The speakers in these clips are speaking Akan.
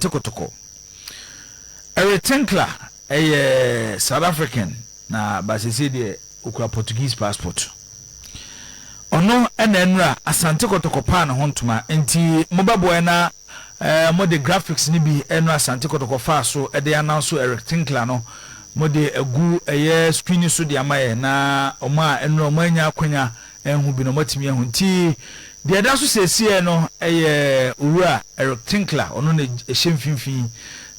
Kotoko. Eric Tinkler ɛyɛ South African na basese deɛ okura Portuguese passport. Ɔno ɛna ɛnura Asante Kotoko paa ne ho ntoma, nti mobɛboɛ na mode graphics no bi ɛno Asante Kotoko faa so ɛde announce Eric Tinkler no, mode agu ɛyɛ screen so de ama yɛ, na ɔmo a ɛnura ɔmo anya akwanya ɛho bi no, ɔmo atumi ahu. Nti deɛ ɛda so siesie no ɛyɛ Owura Eric Tinkler, ɔno na ɛhyɛ mfimfini,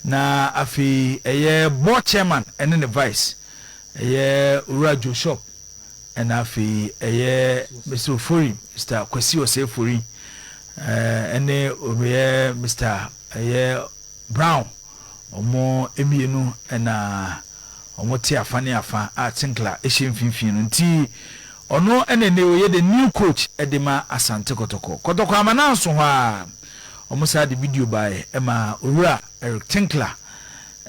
na afei ɛyɛ board chairman ɛne ne vice, ɛyɛ Owura Joe Shop, ɛna afei ɛyɛ Mr Ofori, Mr Kwasi Osei-Ofori, ɛne ɔyɛ Mr ɛyɛ Brown. Ɔmo mmienu ɛna ɔmo te afa ne afa a Tinkler ɛhyɛ mfimfini no. Nti ɔno ɛna ne ɔyɛ the new coach ɛde ma Asante Kɔtɔkɔ. Kɔtɔkɔ ama nanso hɔ a ɔmo saa de video baeɛ ɛma Owura Eric Tinkler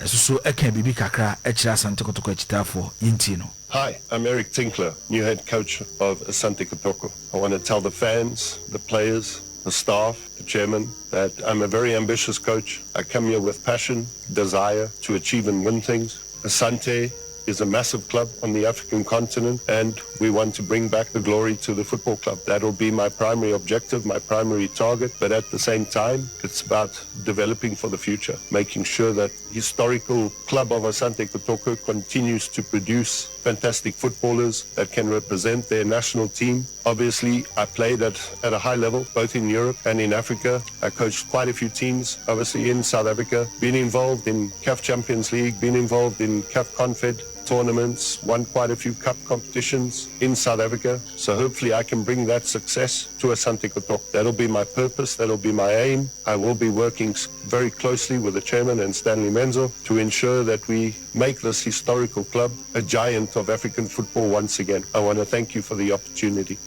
ɛso so ɛka biribi kakra ɛkyerɛ Asante Kɔtɔkɔ akyitaafoɔ. Yɛntie no. Hi, I'm Eric Tinkler, new head coach of Asante Kotoko. I want to tell the fans, the players, the staff, the chairman, that I'm a very ambitious coach. I come here with passion, desire to achieve and win things. Asante is a massive club on the African continent, and we want to bring back the glory to the football club. That'll be my primary objective, my primary target, but at the same time, it's about developing for the future, making sure that historical club of Asante Kotoko continues to produce fantastic footballers that can represent their national team. Obviously, I played at a high level, both in Europe and in Africa. I coached quite a few teams, obviously in South Africa, been involved in CAF Champions League, been involved in CAF Confed tournaments, won quite a few cup competitions in South Africa. So hopefully I can bring that success to Asante Kotoko. That'll be my purpose, that'll be my aim. I will be working very closely with the chairman and Stanley Menzo to ensure that we make this historical club a giant of African football once again. I want to thank you for the opportunity.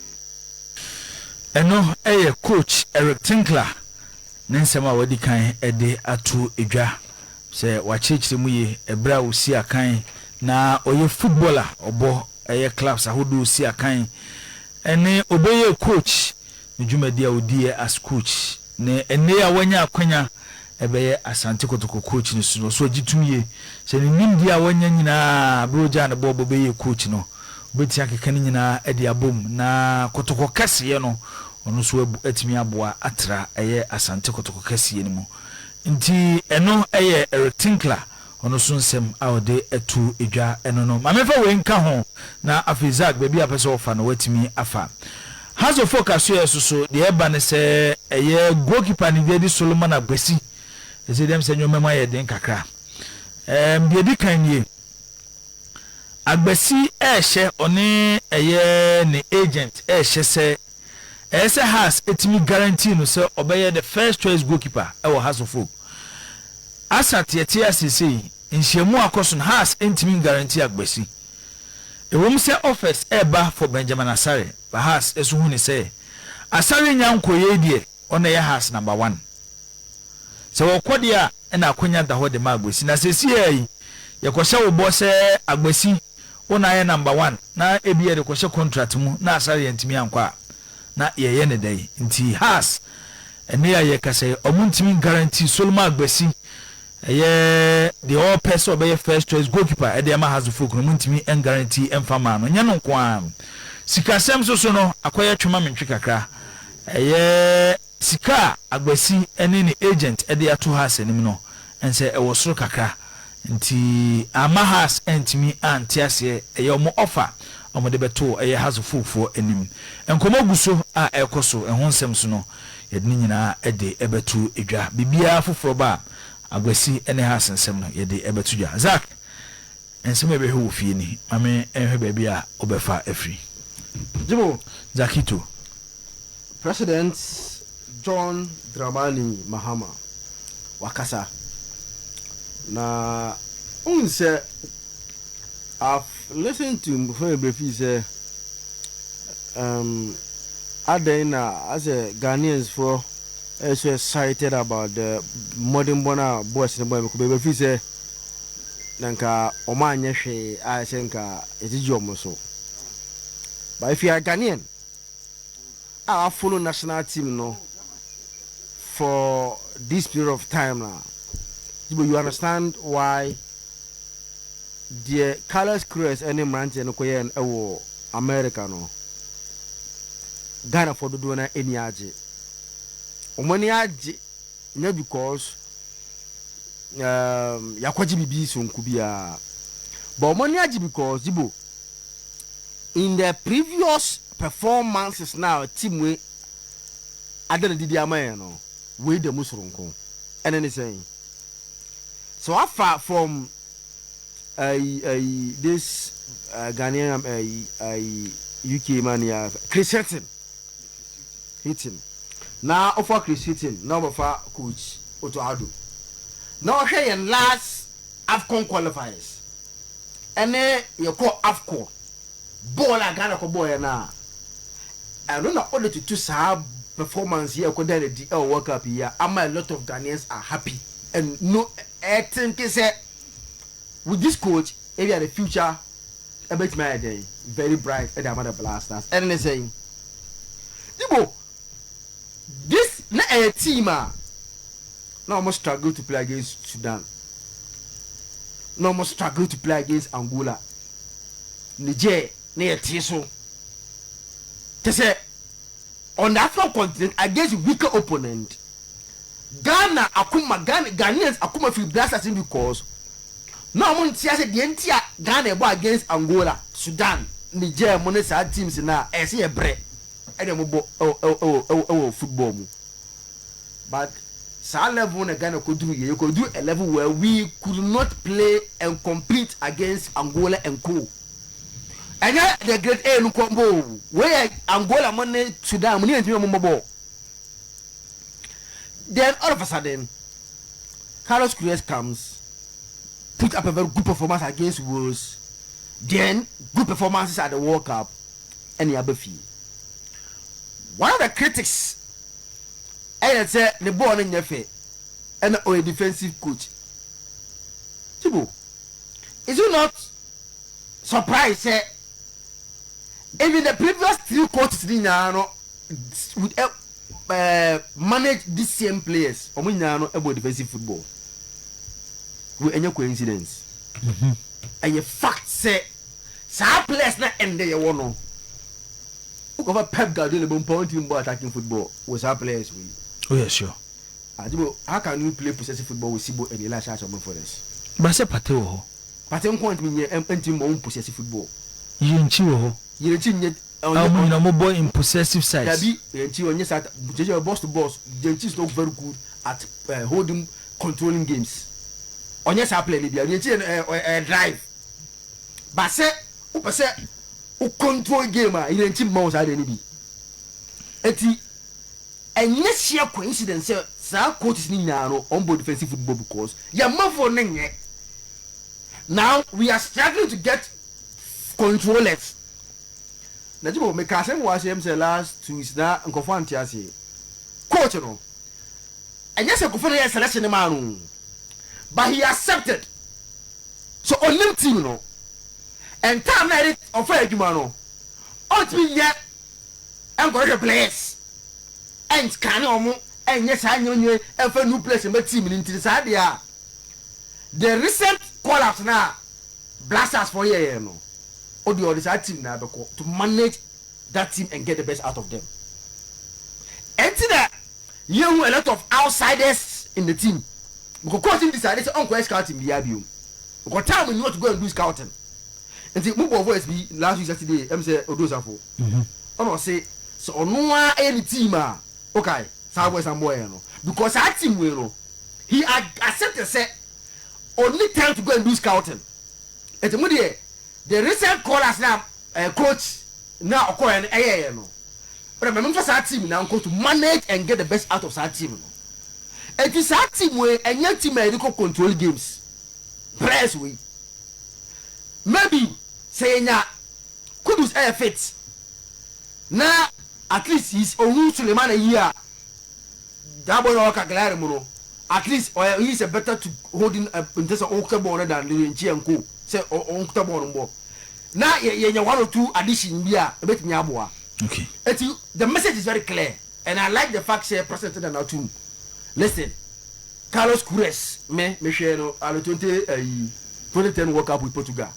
Ɛno ɛyɛ Coach Eric Tinkler ne nsɛm a wadi kan de ato edwa sɛ wakyerɛkyerɛ mu yie ɛberɛ a osi akan na ɔyɛ footballer, ɔbɔ ɛyɛ clubs ahodoɔ, osi akan ɛne ɔbɛyɛ coach, ne dwumadi a odiɛ as coach, ne ɛnɛ a wanya akwanya ɛbɛyɛ Asante Kotoko coach no so no, ɔso agye tum yie sɛ ne nimdeɛ a wanya nyinaa bere ogyaa ne bɔɔbɔ bɛyɛ coach no, wobɛtumi akeka no nyinaa de abom na Kotoko kɛseɛ no, ɔno nso atumi aboa atra ɛyɛ Asante Kotoko kɛseɛ no mu. Nti ɛno ɛyɛ Eric Tinkler, ɔno nso nsɛm a ɔde ɛto edwa ɛno no. Maame fa wei nka ho na afei Zak, baabi a pɛ sɛ ɔfa no, watumi afa. Hearts of Oak asoɛ so so deɛ ɛba ne sɛ ɛyɛ goalkeeper ne deɛ de Solomon Agbesi ɛsɛ dɛm sɛ nneɛma mu ayɛ den kakra. Deɛ di kan nie, Agbasi ɛɛhyɛ, ɔne ɛyɛ ne agent ɛɛhyɛ sɛ ɛyɛ sɛ Hearts etumi guarantee no sɛ ɔbɛyɛ the first choice goalkeeper ɛwɔ Hearts of Oak. Asa teɛteɛ asese nhyiamu akɔ so no, Hearts ntumi guarantee Agbasi. Ewom sɛ offers ɛɛba for Benjamin Asare, but Hearts ɛso hu ne sɛ Asare nya nkɔyɛ deɛ, ɔno ɛyɛ Hearts number one. Sɛ wɔkɔ deɛ a, ɛna akonya da hɔ de ma Agbasi. Na sɛsi yi yɛkɔhyɛ wo bɔ sɛ Agbasi wo na ayɛ number one, na ebi yɛde kɔhyɛ contract mu na Asare yɛntumi ankɔ a, na yɛyɛ ne dɛ. Nti Hearts ɛne a yɛkasa yi, ɔmo ntumi guarantee Solomon Agbasi ɛyɛ deɛ ɔpɛ sɛ ɔbɛyɛ first choice goalkeeper ɛde ama Hearts of Oak no. Ɔmo ntumi guarantee ɛmfa maa no. Nyɛ no nko ara, sikasɛm soso no akɔyɛ twema mentwe kakra. Ɛyɛ sika a Agbasi ne ne agent ɛde ato Hearts anim no ɛnsɛ ɛwɔ soro kakra, nti ama Hearts ntumi ante aseɛ ɛyɛ ɔmo offer ɔmo de bɛto ɛyɛ Hearts of Oak foɔ anim. Nkɔmɔ gu so a ɛrekɔ so, ɛho nsɛm so no, yɛde ne nyinaa ɛde ɛbɛto edwa. Biribiara foforɔ ba a, Agbasi ne Hearts nsɛm no, yɛde ɛbɛto dwa. Zak, nsɛm a ɛbɛhwɛ wɔ fie ni, maame ɛnhwɛ baabi a ɔbɛfa afiri. Jimo. Zakito. President John Dramani Mahama wakasa na n sɛ I've listened to mbufo bebree fi sɛ adɛn na asɛ Ghanaians foɔ ɛyɛ so excited about the mmɔdenbɔ no a boys no bɔ, bebree fi sɛ na nka ɔmo anyɛ hwee a ɛsɛ nka yɛgyegye ɔmo so. But if you are Ghanaian a follow national team no for this period of time na Jibo, you understand why deɛ Carlos Queiroz ne mmeranteɛ no kɔyɛɛ no wɔ America no, Ghanafoɔ dodoɔ no ani agye. Wɔn ani agye nyɛ because yɛakɔgye biribi sononko biara, but wɔn ani agye because, Jibo, in the previous performances na team wei ada no didi ama yɛn no, wei da mu soronko. Ɛne ne sɛn? Sɛ wafa from ayi ayi this Ghanaian ayi ayi UK man ya, Chris Hughton Hughton na ɔfa Chris Hughton na ɔbɛfa coach Otto Addo na ɔhwɛ yɛn last AFCON qualifiers ɛne yɛkɔ AFCON bɔɔl a Ghana kɔ bɔɔl yɛn a, ɛno na ɔde tutu saa performance yi a ɛkɔ da n'adi ɛwɔ World Cup yi a ama a lot of Ghanaians are happy and no ɛthinke sɛ with this coach, ebi a the future ɛbɛtumi ayɛ dɛn very bright ɛde ama the Black Stars. Ɛne ne sɛn, Ibo, this na ɛyɛ team a na wɔn struggle to play against Sudan, na wɔn struggle to play against Angola, Niger na yɛ tee so te sɛ on the African continent against weaker opponent. Ghana akoma, Ghana, Ghanaians akoma firi Black Stars because na wɔn nte ase deɛ nti a Ghana ɛbɔ against Angola, Sudan, Niger mo ne saa teams na ɛsɛ yɛ brɛ ɛna wɔn bɔ ɛwɔ football mu. But saa level na Ghana kɔduru yɛ, yɛkɔduru a level where we could not play and compete against Angola and co. Ɛnyɛ the great A no kɔmbɔ o, wei yɛ Angola mo ne Sudan mo ne yɛn ntumi mo mbɔ. Then all of a sudden, Carlos Queiroz comes, put up a very good performance against Wales, then good performances at the World Cup, ɛne aba fie. One of the critics ɛyɛ sɛ ne bɔɔl no nyɛ fɛ ɛna ɔyɛ defensive coach. Tibo, is it not surprised sɛ even the previous three coaches ni nyinaa no would manage these same players, ɔmo nyinaa no ɛbɔ defensive football? Wey ɛnyɛ coincidence, ɛyɛ fact sɛ saa players na ɛndɛ yɛ wɔ no, wokɔfa Pep Guardiola bɔ mpa, wɔntumi mbɔ attacking football wɔ saa players wei. Oh yeah, sure. Adibo, how can you play possessive football with Sibo and Elisha as your midfielders? Basɛ Partey wɔ hɔ. Partey nko ntumi nyɛ, ntumi mbɔ wɔn possessive football. Yirenkyi wɔ hɔ. Yirenkyi nyɛ. A wɔn nyinaa mo bɔ in possessive sides. Dabi, Yirenkyi ɔnyɛ saa. Gyegye box to box. Yirenkyi is not very good at holding, controlling games. Ɔnyɛ saa player ni bia. Yirenkyi yɛ drive, but sɛ wopɛ sɛ wo control game a, Yirenkyi mma wo saa deɛ no bi. Eti ɛnyɛ sheer coincidence sɛ saa coaches ni nyinaa no ɔn bɔ defensive football because yɛn mafo ne nyɛ. Now we are struggling to get controllers. Na gye meka asɛm wɔ aseɛ m sɛ last 2 weeks na nkɔfo ante aseɛ. Coach no, ɛnyɛ sɛ nkɔfo no yɛ selection maa no, but he accepted so onim team no and time na yɛde ɔfa adwuma no, ɔntumi nyɛ ɛnkɔhwehwɛ players, ɛnkane ɔmo, ɛnyɛ saa nyɛ ɛmfa new players mbɛ team no. Nti saa deɛ a the recent call out na Black Stars for yɛ no, o de ɔde saa team na abɛkɔ to manage that team and get the best out of them. Ɛnti na yehu a lot of outsiders in the team because coach decide sɛ ɔnkɔyɛ scouting biara bio because time ni to go and do scouting. Nti mo bɔ voice bi last week Saturday ɛm sɛ Odo Safo ɔna ɔse sɛ ɔno ara ɛyɛ ne team a, okay, saa voice na mo yɛ no because saa team wei no, he accepted sɛ only time to go and do scouting. Nti mo deɛ, the recent callers na coach na ɔkɔɛ no ɛyɛ yɛ no ɔdɛ mɛmɛ nfa saa team na nko to manage and get the best out of saa team no. Eti saa team wei ɛnyɛ team a yɛde kɔ control games. Players wei, maybe sɛ yɛnya Kudus ɛyɛ fit na at least he's ohun Sulemana yi a that boy na ɔka Cagliari mu no, at least ɔyɛ, he is a better to holding nte sɛ ɔkuta ball no than Yirenkyi nko sɛ ɔnkuta ball no bɔ na yɛnya one or two addition bi a ebetumi aboa. Eti the message is very clear and I like the fact say President Nana Tum listen. Carlos Queiroz me mehwɛɛ no under 20 ayi 2010 World Cup with Portugal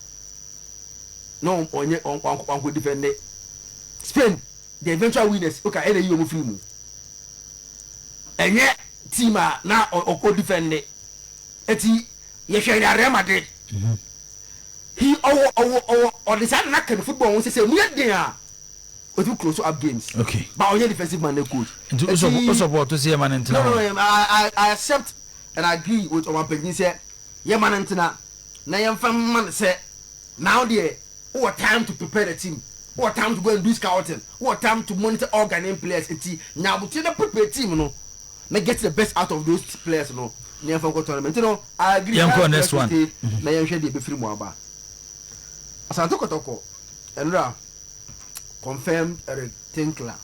na ɔnyɛ wankɔ defend Spain, the eventual winners. Okay, ɛna eyi wɔn firi mu, ɛnyɛ team a na ɔkɔ defend. Eti yɛhwɛ yɛ Real Madrid, he ɔwɔ ɔde saa nana kan football ho sɛ mu yɛ den a otumi close up games. But ɔnyɛ defensive man ne coach. Nti o support sɛ yɛma no ntena No, hɔ? no, I accept and agree with ɔmampanyin sɛ yɛma no ntena na yɛmfa mma no sɛ now deɛ, wowɔ time to prepare the team, wowɔ time to go and do scouting, wowɔ time to monitor all Ghanaian players. Nti nya abotire na prepare team no na get the best out of those players no na yɛmfa nkɔ tournament. Nti no, I agree. Yɛnkɔ next one. Stay na yɛnhwɛ deɛ ɛbɛfiri mu aba. Asante Kɔtɔkɔ ɛnora confirmed Eric Tinkler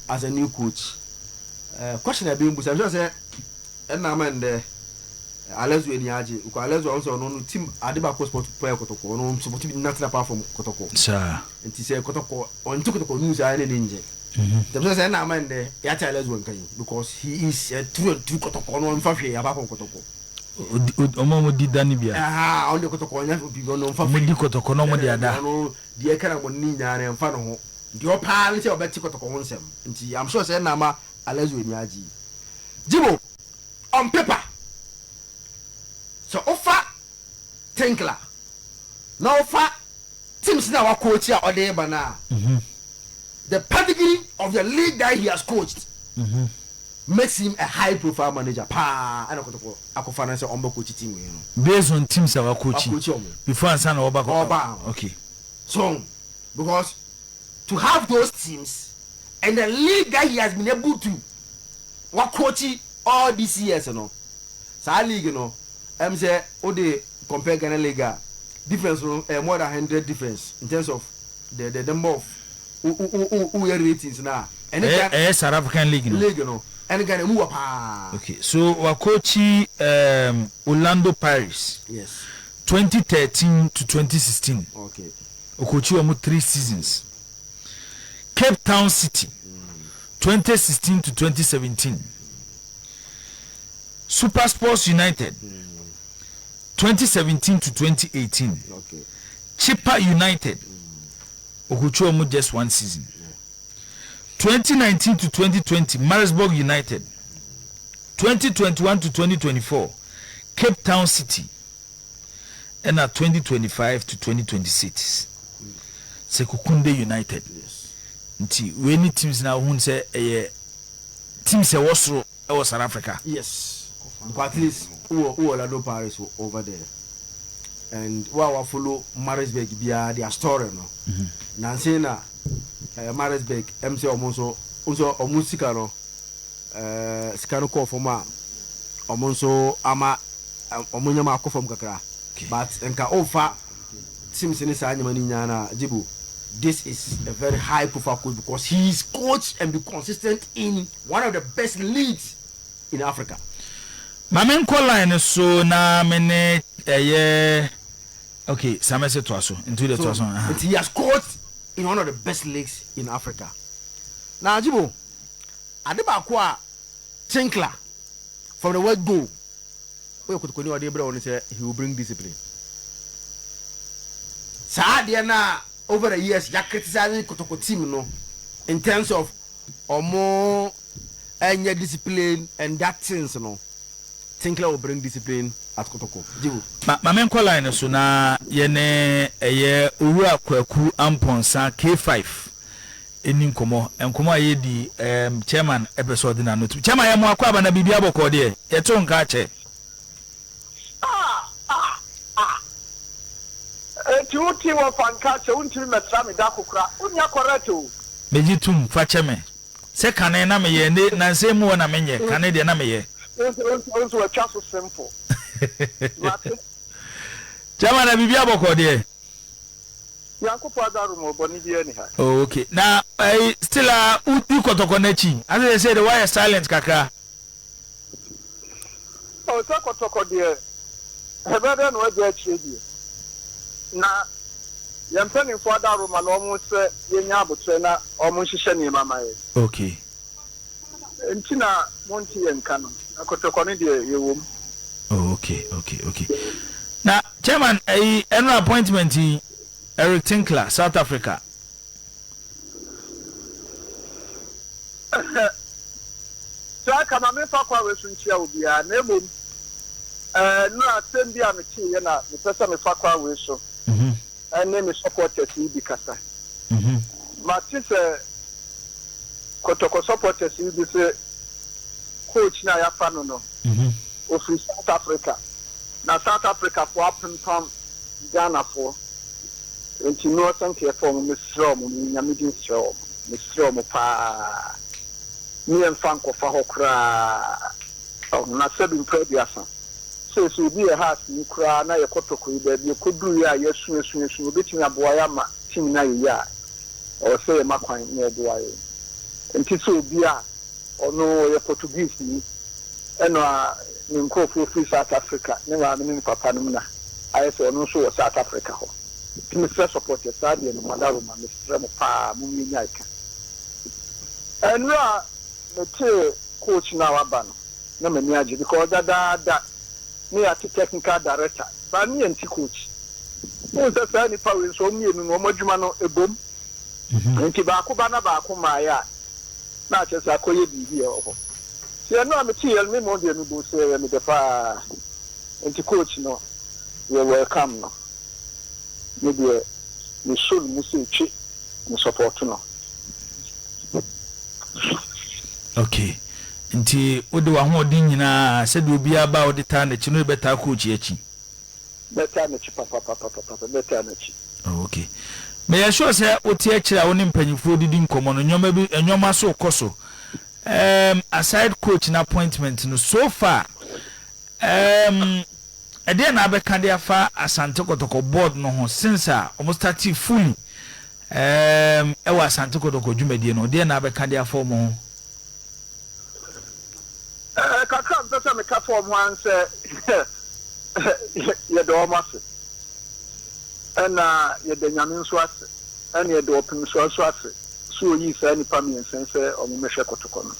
as a new coach. Question a bi mbusa, I'm sure sɛ ɛnna ama ndɛ Alezo ani agye because Alezo ɔno sɛ ɔno no team ade baako sport pɛ Kɔtɔkɔ, ɔno support bi nothing apart from Kɔtɔkɔ. Nti sɛ Kɔtɔkɔ ɔnte Kɔtɔkɔ news a, ɛne ne ngye ntɛm sɛ ɛnna ama ndɛ yɛate Alezo nka yi because he is a true and true Kɔtɔkɔ no, ɔmfa hwee apart from Kɔtɔkɔ. Ɔmo a ɔmo di da ne bia. Ɛha ɔno de Kɔtɔkɔ ɔnyɛ bibi, ɔno ɔmfa Ɔmo di Kɔtɔkɔ na ɔmo de ada. Ɔno deɛ ɛka na mo ne nyinaa no ɛmfa ne ho, deɛ ɔpaa ne sɛ ɔbɛte Kɔtɔkɔ ho nsɛm. Nti I'm sure sɛ ɛnna ama Alezo ani agye. Jibo, on paper, sɛ wofa Tinkler na wofa teams na wacoach a ɔde ba no a, the pedigree of the league that he has coached makes him a high profile manager paa. Ɛna Kɔtɔkɔ akɔfa no sɛ ɔmbɛ coach team wei no. Based on teams a wacoach wacoach ɔmo before ansa na ɔba kɔ. Ɔba. So because to have those teams and the league that he has been able to wacoach all these years no, saa league no sɛ o de compare Ghana league a, difference no more than 100 difference in terms of the number of o o o yɛ ratings na ɛne ɛyɛ Ghana ɛyɛ South African league no. League no ɛne Ghana mu wɔ paa. Okay, so wacoach Orlando Pirates 2013 to 2016. Ocoach wɔn three seasons. Cape Town City, 2016 to 2017. Super Sports United, 2017 to 2018. Chippa United, ocoach wɔn just one season. 2019 to 2020, Maritzburg United. 2021 to 2024, Cape Town City. Ɛna 2025 to 2026, Sekhukhune United. Nti wei ne teams na ohun sɛ ɛyɛ teams ɛwɔ soro ɛwɔ South Africa. Yes, but at least wowɔ Orlando Pirates over there and wo a wa follow Maritzburg biara, their story no nansi na Maritzburg sɛ ɔmo nso ɔmo sika no sika no kɔɔ fam a, ɔmo nso ama ɔmo nyɛma akɔ fam kakra. But nka ɔfa teams ne saa nyɛma no nyinaa na Jibo, this is a very high profile coach because he is coach and be consistent in one of the best leagues in Africa. Maame, nkɔ line no so na me ne ɛyɛ okay samɛsɛ toa so nti de toa so. Nti he has coached in one of the best leagues in Africa. Na Jibo, ade baako a Tinkler from the word go woyɛ Kotokoni a ɔde brɛ wo no sɛ he will bring discipline. Saa adeɛ no a over the years ya criticize Kotoko team no in terms of ɔmo ɛnyɛ discipline and that things no, Tinkler will bring discipline at Kotoko, Jibo. Maame, nkɔ line no so na yɛne ɛyɛ Owura Kwaku Ampɔnsa K5 ɛni nkɔmmɔ. Nkɔmmɔ a yɛdi, chairman ɛpɛ sɛ ɔde n'ano to. Chairman, yɛ mo akɔ aba na biribi abɔkɔ deɛ yɛto nka akyɛ. Ah, ah, ah. Eti wote wɔ fa nka kyɛ, wontumi mɛsra me da kokora, wonya correct o. Megye tom, fa kyɛ me sɛ kane na meyɛ ne nansɛn mu hɔ na menyɛ kane deɛ na meyɛ. Nso watwa so simple. Mate. Chairman, na biribi abɔkɔ deɛ? Nyankopɔn adarom, ɔbɔne biara ni ha. Oh, okay. Na still a wodi Kɔtɔkɔ n'akyi ase sɛ de woayɛ silent kakra? Ɔ sɛ Kɔtɔkɔ deɛ, ɛbɛyɛ dɛ na wagya akyire deɛ, na yɛn mpanimfoɔ adaroma na ɔmo sɛ yɛnya abotrɛ na ɔmo nhyehyɛ nneɛma ma yɛ. Nti na monte yɛn nka no. Kɔtɔkɔ no deɛ yɛwɔ mu. Oh okay okay okay. Na chairman ɛyi ɛno appointment yi Eric Tinkler South Africa. Saa ka ma memfa kwan wei so nkyia obiara na mmom ɛɛ nnora asɛm bi a meteeɛ na mepɛ sɛ mefa kwan wei so ɛne me supporters yi bi kasa. Mate sɛ Kotoko supporters yi bi se coach no a yɛafa no no, ofiri South Africa, na South Africa foɔ apempam Ghana foɔ, nti me ɔsɛnteɛ foɔ mo mesrɛ wɔn, me Nyame din srɛ wɔn, mesrɛ wɔn paa, me yɛ nfa nkɔfa hɔ koraa, ɔho, na sɛbi mprɛ aduasa, seesei obi yɛ Hearts ni koraa na yɛ Kotoko yi baabi ɛkɔduruiɛ a yɛasu asu asu, obetumi aboa yɛ ama team no ayɛ yie a, ɛwɔ sɛ yɛma kwan na wɔboa yɛn. Ɛnte sɛ obi a ɔno ɔyɛ Portuguese-ni ɛna ne nkurɔfoɔ firi South Africa, ne maame ne ne papa nom na ayɛ sɛ ɔno nso wɔ South Africa hɔ. Nti mesrɛ supporters, saa deɛ no moadaworoma, mesrɛ mo paa mom yɛnyae ka. Ɛnora metee coach no a waba no na m'ani agye because dadaada ne yɛate technical director but ne yɛnte coach. Wohu sɛ saa nnipa wei nso wɔn mmienu no wɔn adwuma no ɛbom. Nti baako ba na baako mmaeɛ a na akyerɛ sɛ akɔyɛ biribi wɔ hɔ. Nti ɛno a meteeɛ no me mmom deɛ mebuu sɛ ɛyɛ me dɛ paa. Nti coach no yɛ welcome no. Me deɛ mesɔ no mu sɛ twe me support no. Okay. Nti wode w'ahoɔden nyinaa sɛdeɛ obiara ba a wode taa n'akyi no wode bɛtaa coach yi akyi? Mɛtaa n'akyi papapapapa, mɛtaa n'akyi. Oh okay. Meyɛ sure sɛ wote akyire a wo ne mpanyinfoɔ didi nkɔmmɔ no nneɛma bi nneɛma so rekɔ so. Um, aside coach no appointment no so far um, ɛdeɛn na abɛka de afa Asante Kɔtɔkɔ board no ho since a wɔn startee fully um, ɛwɔ Asante Kɔtɔkɔ dwumadie no deɛn na abɛka de afa wɔn ho? Eh, kakra a mepɛ sɛ meka fa wɔn ho ara ne sɛ yɛda wɔn ase, ɛna yɛda Nyame nso ase, ɛna yɛda Ɔpemsoa nso ase sɛ ɔyii saa nnipa mmiɛnsa yi sɛ wɔn mmɛhwɛ kɔtɔkɔ no.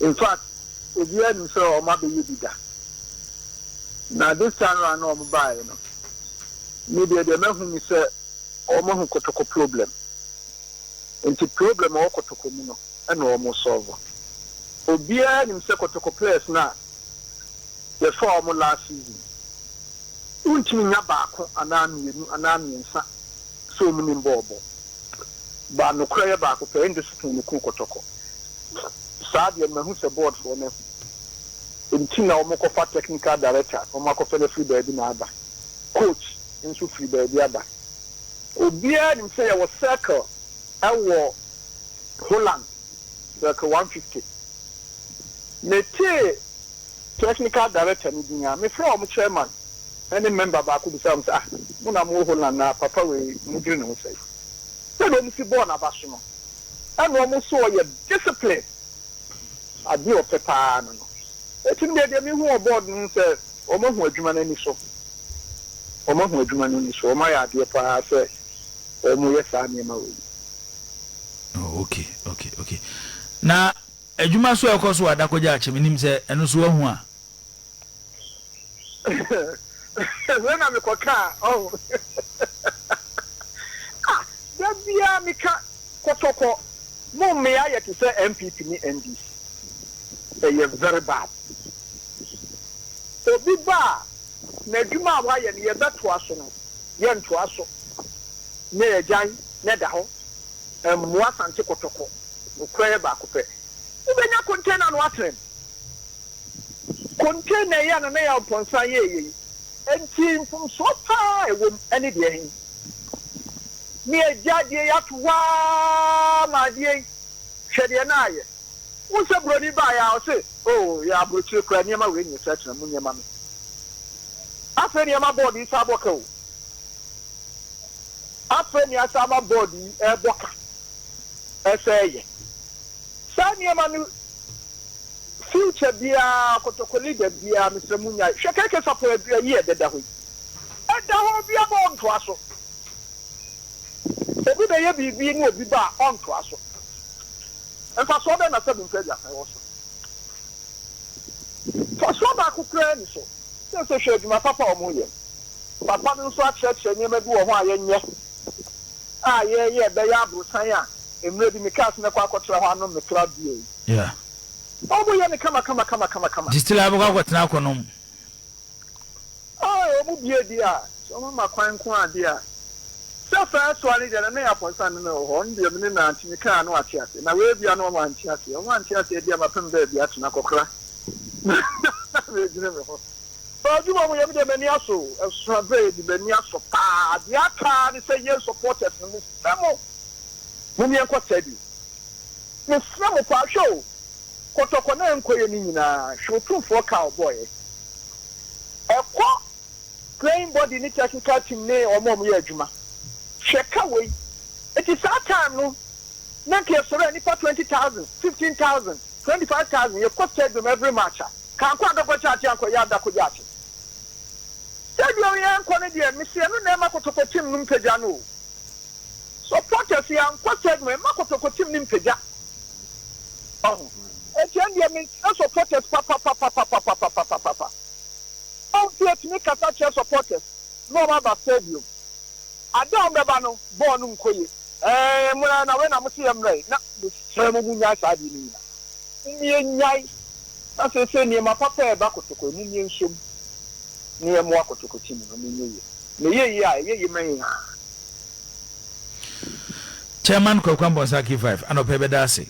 In fact, obiara nim sɛ wɔn abɛyɛ bi da. Na this time round na wɔn baeɛ no, me deɛ deɛ mahu ne sɛ wɔn ahu kɔtɔkɔ problem. Nti problem a ɛwɔ kɔtɔkɔ mu no ɛna wɔn solve. Obiara nim sɛ kɔtɔkɔ players no a yɛfaa wɔn last season, wontumi nya baako anaa mmienu anaa mmiɛnsa sɛ wɔn nim bɔɔl bɔ. But nokorɛ yɛ baako pɛ, indiscipline na ɛku kɔtɔkɔ. Saa deɛ no mahu sɛ board foɔ no ahu. Nti na wɔn kɔfa technical director na wɔn akɔfa no afiri baabi na aba. Coach nso firi baabi aba. Obiara nim sɛ yɛwɔ circle wɔ Holland, circle 150. Metee technical director no din a, mefrɛɛ wɔn chairman ne member baako bisaa wɔn sɛ, ah, mo na mowɔ Holland na papa wei modwene ne ho sɛn? Sɛdeɛ wɔsi bɔɔ n'aba so no, ɛna wɔn nso ɔyɛ discipline, adeɛ a ɔpɛ paa no no. Eti me deɛ deɛ mehu wɔ board no ho sɛ wɔn ahu adwuma no ani so, wɔn ahu adwuma no ani so, wɔn ayɛ adeɛ paa sɛ wɔn yɛ saa nneɛma wei. Oh, okay, okay, okay. Na adwuma so a ɛkɔ so wɔ Adakɔgya akyɛ menim sɛ ɛno so wahu a. Wei na mekɔkaa ɔho. Ah, da biara meka kɔtɔkɔ mo mmea yɛ te sɛ NPP ne NDC. Ɛyɛ very bad. Obi ba a, n'adwuma a wayɛ no yɛbɛtoa so no, yɛntoa so. Na yɛgyae na ɛda hɔ. Ɛmmoa Asante kɔtɔkɔ. Nokorɛ yɛ baako pɛ. Wobɛnya container no atena mu. Container yi a Nana Yaw Mpɔnsa yɛeɛ yi, enti mfomsoɔ pa ara a ɛwɔ mu ne deɛ he? Ne agya adeɛ yi ato hɔ ara ma adeɛ yi, hwɛ deɛ na ayɛ. Wohu sɛ buroni baeɛ a ɔse, Oh, yɛ aburokyire koraa nneɛma wei nyɛ sɛ kyena mu nneɛma me. Afei nneɛma bɔɔdo yi san bɔ ka o. Afei nea asan ama bɔɔdo yi ɛrebɔ ka ɛsɛ yɛ. Saa nneɛma no future biara kotoko leader biara mesrɛ mo nyae. Hwɛ KK Sarpong ayi a ɛdeda hɔ yi. Ɛda hɔ obi aba ɔntoa so. Obi bɛyɛ biribi ne obi ba a ɔntoa so. Mfasoɔ bɛn na sɛbi mfeɛ aduasa wɔ so? Mfasoɔ baako koraa nni so. Seesei hwɛ adwuma papa a wɔyɛ. Papa no nso akyerɛkyerɛ nneɛma bi wɔ ho a yɛnyɛ a yɛreyɛ ɛbɛyɛ aborosan a mmerɛ bi mekaa sɛ mɛkɔ akɔtra hɔ anom me craft beer yi. Yeah. Wɔyɛ no kama kama kama kama kama. Nti still a wobɛkɔ akɔtena akɔnom? Oh, wɔn bue deɛ a, sɛ wɔn ama kwan nko ara deɛ a. Sɛ first one no deɛ na na yɛ apɔnsa ne no wɔ hɔ, ɔno deɛ me ne no ante, me kaa na wate aseɛ. Na wei bia na wɔn ante aseɛ, wɔn ante aseɛ deɛ mapem baabi atena kɔkora na medwene me ho. Adwuma a wɔyɛ me deɛ m'ani asɔ o, ɛso abrɛ yɛ de m'ani asɔ paa. Deɛ aka ara ne sɛ yɛn supporters no mesrɛ mo, mom yɛnkɔ stadium. Mesrɛ mo paa, hwɛ o, kɔtɔkɔ na ɛnkɔ yɛ no nyinaa, hwɛ Otumfoɔ kaa ɔbɔeɛ. Ɛkɔ playing body ne technical team ne wɔn a wɔyɛ adwuma. Hwɛ ka wei. Nti saa time no na nka yɛsɔre a nnipa 20,000, 15,000, 25,000 yɛkɔ stadium every match a, ka ankɔ adakɔ kyaakye ankɔ yɛ adakɔ gyaakye. Stadium yɛnkɔ no deɛ mese ɛno na ɛma kotoko team no mpagya no o. Supporters yɛankɔ stadium ɛma kotoko team no mpagya. Ɔho. Enti ɛndeɛ mesrɛ supporters papapapapapapapapapa. Ɔnti yɛtumi kasa kyerɛ supporters na wɔn aba stadium. Ada a wɔn bɛba no bɔɔl no nkɔ yie. Ɛɛ mmra na wei na mo se yɛ mmra yi na mesrɛ mo mo nyae saa adeɛ no nyinaa. Mom yɛ nyae na seesei nneɛma papa a ɛba kotoko yi mom yɛ nsom na yɛ mmoa kotoko team no na ɛnyɛ yie. Na ɛyɛ yie a ɛyɛ yie ma yɛn nyinaa. Chairman Kwaku Amponsah K5 anɔpa yi bɛda ase.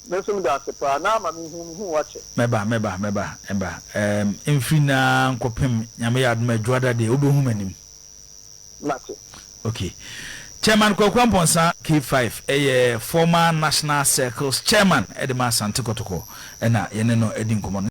Me nso meda ase paa na ama me hu me hu wo akyɛ. Mɛba mɛba mɛba mɛba ɛɛm mfiri nnɛ ara nkɔpem Nyame yɛ adom a Adwuada deɛ wobɛhu m'anim. Mate. Ok. Chairman Kwaku Amponsah K5 yɛ former National Circles Chairman de ma Asante Kɔtɔkɔ ɛna yɛne no adi nkɔmmɔ no.